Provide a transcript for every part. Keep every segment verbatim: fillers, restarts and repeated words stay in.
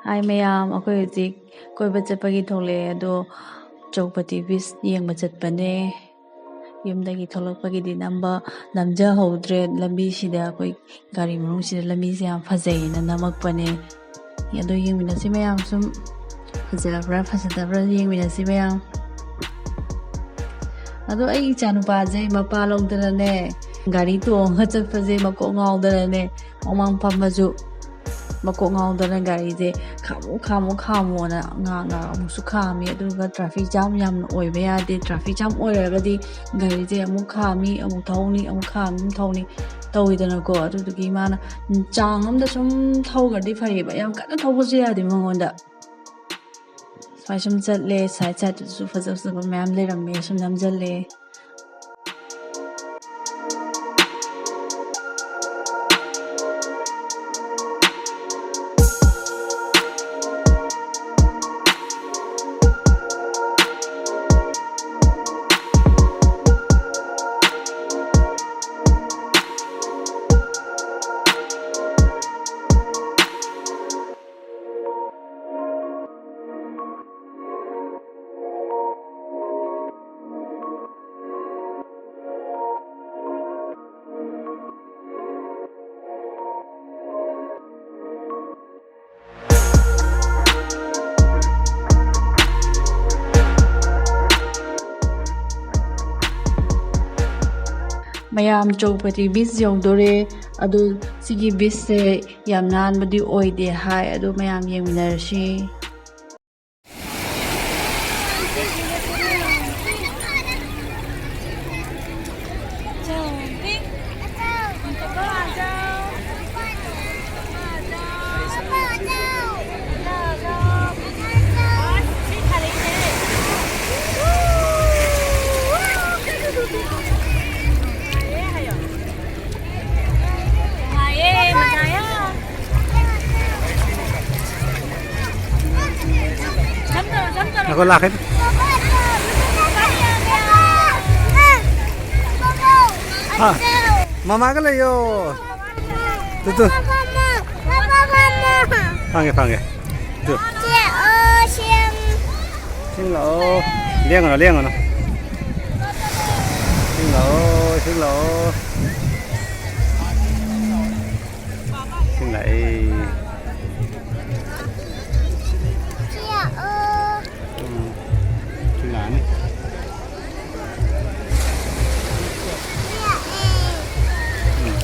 ꯍꯥꯏ ꯃꯌꯥꯝ, ꯑꯩꯈꯣꯏ ꯍꯧꯖꯤꯛ ꯀꯣꯏꯕ ꯆꯠꯄꯒꯤ ꯊꯣꯛꯂꯛꯑꯦ, ꯑꯗꯣ ꯆꯧꯄꯇꯤ ꯕꯤꯆ ꯌꯦꯡꯕ ꯆꯠꯄꯅꯦ꯫ ꯌꯨꯝꯗꯒꯤ ꯊꯣꯛꯂꯛꯄꯒꯤꯗꯤ ꯅꯝꯕ ꯅꯝꯖꯍꯧꯗ꯭ꯔꯦ꯫ ꯂꯝꯕꯤꯁꯤꯗ ꯑꯩꯈꯣꯏ ꯒꯥꯔꯤ ꯃꯅꯨꯡꯁꯤꯗ ꯂꯝꯕꯤꯁꯦ ꯌꯥꯝ ꯐꯖꯩꯌꯦꯅ ꯅꯝꯃꯛꯄꯅꯦ꯫ ꯑꯗꯣ ꯌꯦꯡꯃꯤꯟꯅꯁꯤ ꯃꯌꯥꯝ, ꯁꯨꯝ ꯐꯖꯕ꯭ꯔꯥ ꯐꯖꯗꯕ꯭ꯔꯥ ꯌꯦꯡꯃꯤꯟꯅꯁꯤ ꯃꯌꯥꯝ꯫ ꯑꯗꯣ ꯑꯩ ꯏꯆꯥ ꯅꯨꯄꯥꯁꯦ ꯃꯄꯥ ꯂꯧꯗꯅꯅꯦ, ꯒꯥꯔꯤ ꯇꯣꯡꯉꯒ ꯆꯠꯄꯁꯦ ꯃꯀꯣꯛ ꯉꯥꯎꯗꯅꯅꯦ, ꯃꯃꯥꯡ ꯐꯝꯕꯁꯨ ꯃꯀꯣꯛ ꯉꯥꯎꯗꯅ ꯒꯥꯔꯤꯁꯦ ꯈꯥꯝꯃꯨ, ꯈꯥꯝꯃꯨ, ꯈꯥꯝꯃꯣꯅ ꯉꯥ ꯉꯥ ꯑꯃꯨꯛꯁꯨ ꯈꯥꯝꯃꯤ꯫ ꯑꯗꯨꯒ traffic jam ꯌꯥꯝꯅ ꯑꯣꯏꯕ ꯌꯥꯗꯦ꯫ Traffic jam ꯑꯣꯏꯔꯒꯗꯤ ꯒꯥꯔꯤꯁꯦ ꯑꯃꯨꯛ ꯈꯥꯝꯃꯤ, ꯑꯃꯨꯛ ꯊꯧꯅꯤ, ꯑꯃꯨꯛ ꯈꯥꯝꯃꯤ, ꯑꯃꯨꯛ ꯊꯧꯅꯤ꯫ ꯇꯧꯋꯤꯗꯅꯀꯣ꯫ ꯑꯗꯨꯗꯨꯒꯤ ꯃꯥꯅ ꯆꯥꯡ ꯑꯝꯗ ꯁꯨꯝ ꯊꯧꯈ꯭ꯔꯗꯤ ꯐꯩꯌꯦꯕ, ꯌꯥꯝ ꯀꯟꯅ ꯊꯧꯕꯁꯨ ꯌꯥꯗꯦ ꯃꯉꯣꯟꯗ꯫ ꯁꯨꯃꯥꯏ ꯁꯨꯝ ꯆꯠꯂꯦ꯫ Side sideꯇꯁꯨ ꯐꯖ ꯐꯖꯕ ꯃꯌꯥꯝ ꯂꯩꯔꯝꯃꯦ, ꯁꯨꯝ ꯅꯝꯖꯜꯂꯦ꯫ ꯃꯌꯥꯝ, ꯆꯧꯄꯇꯤ ꯕꯤꯆ ꯌꯧꯗꯣꯔꯦ꯫ ꯑꯗꯨ ꯁꯤꯒꯤ ꯕꯤꯆꯁꯦ ꯌꯥꯝ ꯅꯥꯟꯕꯗꯤ ꯑꯣꯏꯗꯦ ꯍꯥꯏ꯫ ꯑꯗꯨ ꯃꯌꯥꯝ ꯌꯦꯡꯃꯤꯟꯅꯔꯁꯤ꯫ ꯅꯨꯡꯉꯥꯏꯌꯦ, ꯃꯖꯥ ꯌꯥꯝ꯫ ꯉꯥꯏꯈꯣ, ꯂꯥꯛꯀꯦ꯫ ꯍꯥ? ꯃꯃꯥꯒ ꯂꯩꯌꯣ꯫ Two, two. ꯐꯪꯉꯦ, ꯐꯪꯉꯦ꯫ ꯁꯤ ꯂꯥꯛꯑꯣ, ꯁꯤ ꯌꯥꯝ ꯏꯁꯤꯡ ꯂꯥꯛꯑꯣ꯫ ꯂꯦꯡꯒꯅꯨ, ꯂꯦꯡꯒꯅꯨ꯫ ꯏꯁꯤꯡ ꯂꯥꯛꯑꯣ, ꯏꯁꯤꯡ ꯂꯥꯛꯑꯣ꯫ ꯏꯁꯤꯡ ꯂꯥꯛꯑꯦ꯫ ꯁꯤ ꯂꯥꯛꯑꯣ꯫ ꯎꯝ꯫ ꯏꯁꯤꯡ ꯂꯥꯛꯑꯅꯤ꯫ ꯁꯤ ꯂꯥꯛꯑꯦ꯫ ꯎꯝ꯫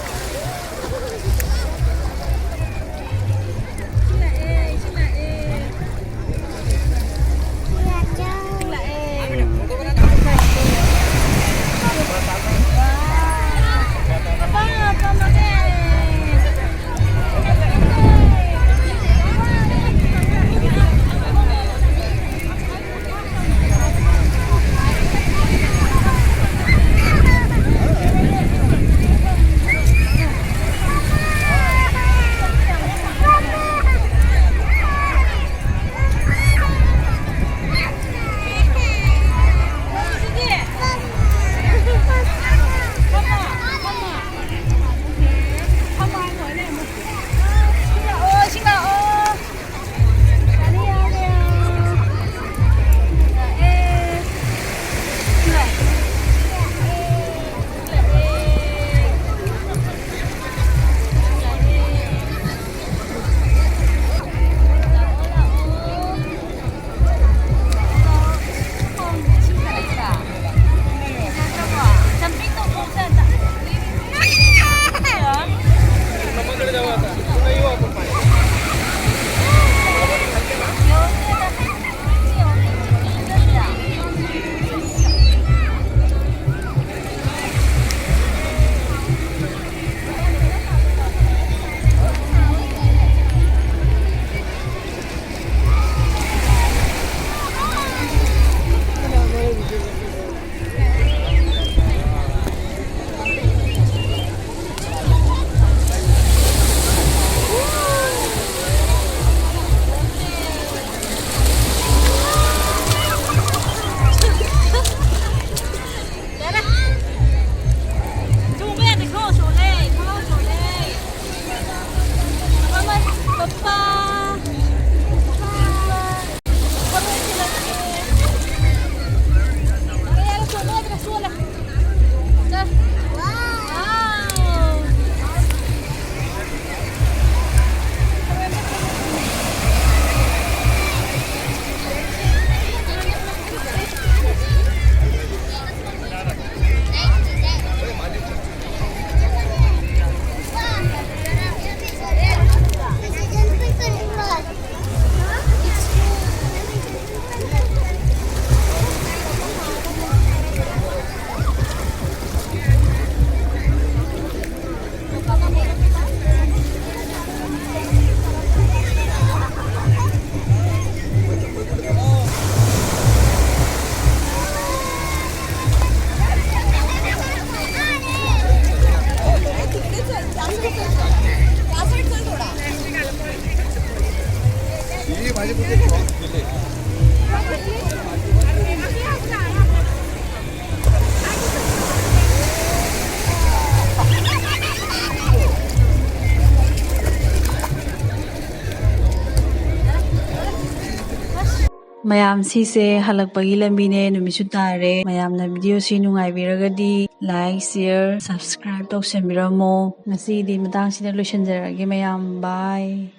ꯃꯌꯥꯝ, ꯁꯤꯁꯦ ꯍꯜꯂꯛꯄꯒꯤ ꯂꯝꯕꯤꯅꯦ, ꯅꯨꯃꯤꯠꯁꯨ ꯇꯥꯔꯦ꯫ ꯃꯌꯥꯝꯅ video ꯁꯤ ꯅꯨꯡꯉꯥꯏꯕꯤꯔꯒꯗꯤ like, share, subscribe ꯇꯧꯁꯟꯕꯤꯔꯝꯃꯣ꯫ ꯉꯁꯤꯗꯤ ꯃꯇꯥꯡꯁꯤꯗ ꯂꯣꯏꯁꯤꯟꯖꯔꯒꯦ ꯃꯌꯥꯝ, bye꯫